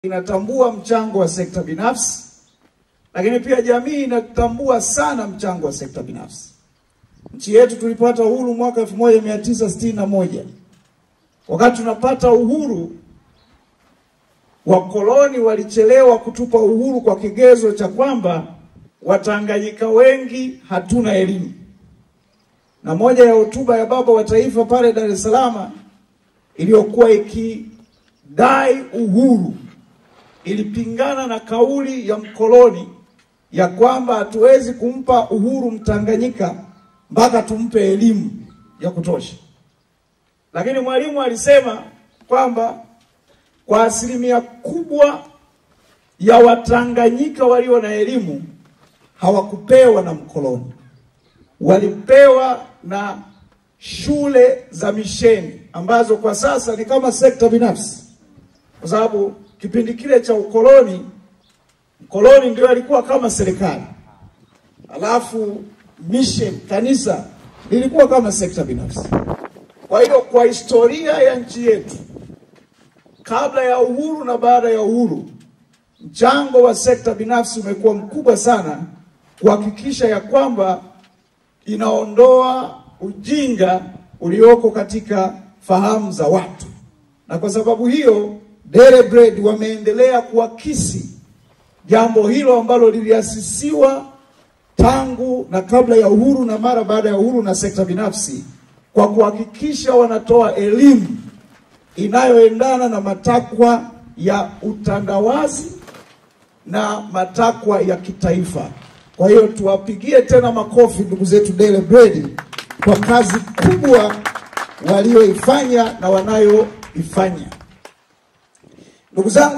Inatambua mchango wa sekta binafsi, lakini pia jamii inatambua sana mchango wa sekta binafsi. Nchi yetu tulipata uhuru mwaka 1961. Wakati tunapata uhuru, wakoloni walichelewa kutupa uhuru kwa kigezo cha kwamba Watanganyika wengi hatuna elimu. Na moja ya hotuba ya baba wa taifa pale Dar es Salaam iliyokuwa ikidai uhuru ilipingana na kauli ya mkoloni ya kwamba hatuwezi kumpa uhuru Mtanganyika mpaka tumpe elimu ya kutosha. Lakini Mwalimu alisema kwamba kwa asilimia kubwa ya Watanganyika walio na elimu hawakupewa na mkoloni, walipewa na shule za misheni ambazo kwa sasa ni kama sekta binafsi, kwa sababu kipindi kile cha ukoloni, mkoloni ndio alikuwa kama serikali, alafu mission kanisa lilikuwa kama sekta binafsi. Kwa hiyo kwa historia ya nchi yetu kabla ya uhuru na baada ya uhuru, mchango wa sekta binafsi umekuwa mkubwa sana kuhakikisha ya kwamba inaondoa ujinga ulioko katika fahamu za watu. Na kwa sababu hiyo Daily Bread wameendelea kuakisi jambo hilo ambalo liliasisiwa tangu na kabla ya uhuru na mara baada ya uhuru na sekta binafsi, kwa kuhakikisha wanatoa elimu inayoendana na matakwa ya utandawazi na matakwa ya kitaifa. Kwa hiyo tuwapigie tena makofi ndugu zetu Daily Bread kwa kazi kubwa walioifanya na wanayoifanya. Ndugu zangu,